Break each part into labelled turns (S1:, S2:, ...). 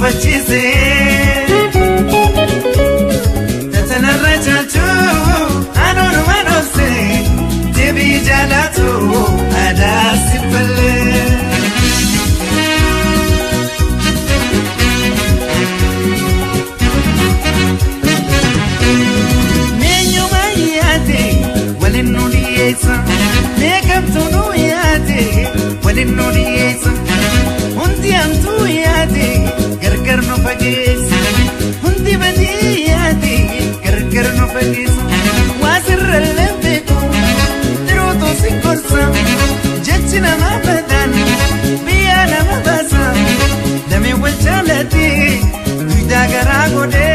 S1: mufachiise. Tatanarra caaltu anuunuma dhoofse deebii jaalatu aadaa si ballee. Meenyuma yaate waliin nu dhiyeessa meeqamtu nu yaate waliin nu dhiyeessa hundi hamtuu yaate gargar nu fageessa hundi badii yaate gargar nu fageessa waa sirrallee beeku dhiirotoo si gorsa jechi nama badaan biyya nama baasa damee wal jaalate duudaa garaa godhee.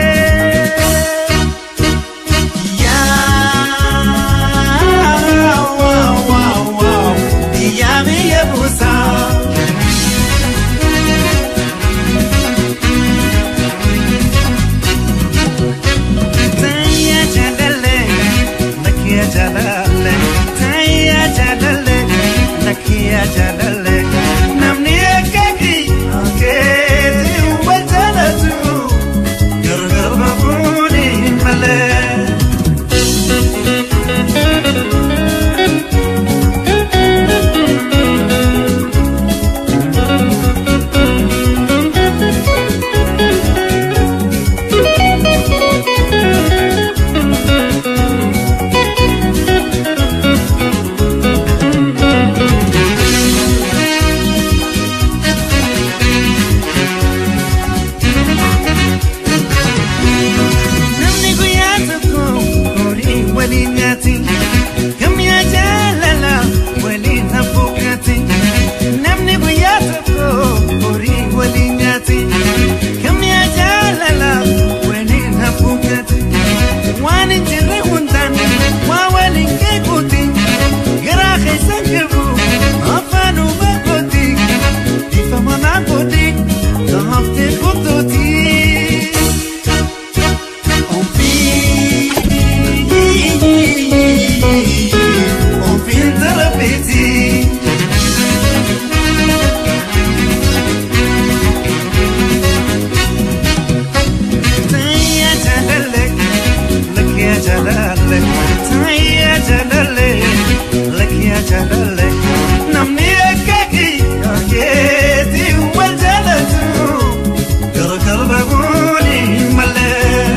S1: Namni akka keetii wal jaalatu gargar bahuun hin malee. Namni akka keetii wal jaalatu gargar bahuun hin malee.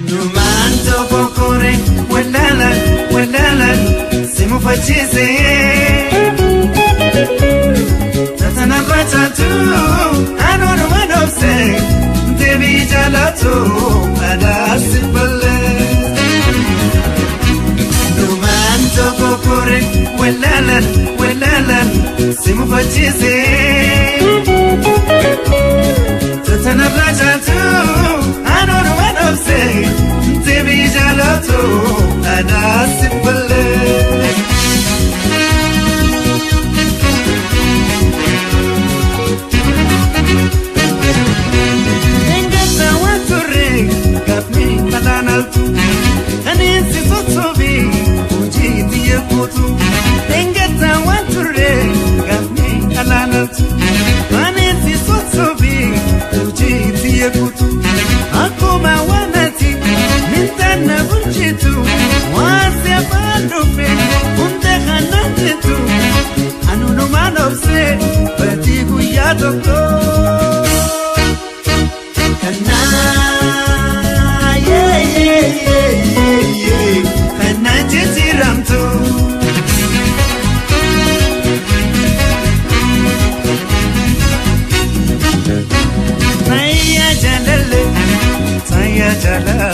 S1: Numaan tokko kore walaalan walaalan si mufachiise. Tatanarra caaltu anuunuma dhoofse deebii jaalatu aadaa si ballee. Numaan tokko kore walaalan walaalan si mufachiise. Tatanarra caaltu anuunuma dhoofse deebii jaalatu aadaa si ballee. Kaneensi sochoobii hojii xiyyeeffatu dheengataa waan turre gaafni alaanaltu. Kaneensi sochoobii hojii xiyyeeffatu akkuma waanati mintaana bulchitu waan si afaan dhufe hunda kanaan anuunumaan obsee badii guyyaa tokko. Kana jijjiiramtu. Tayya jaalale, tayya jaalale.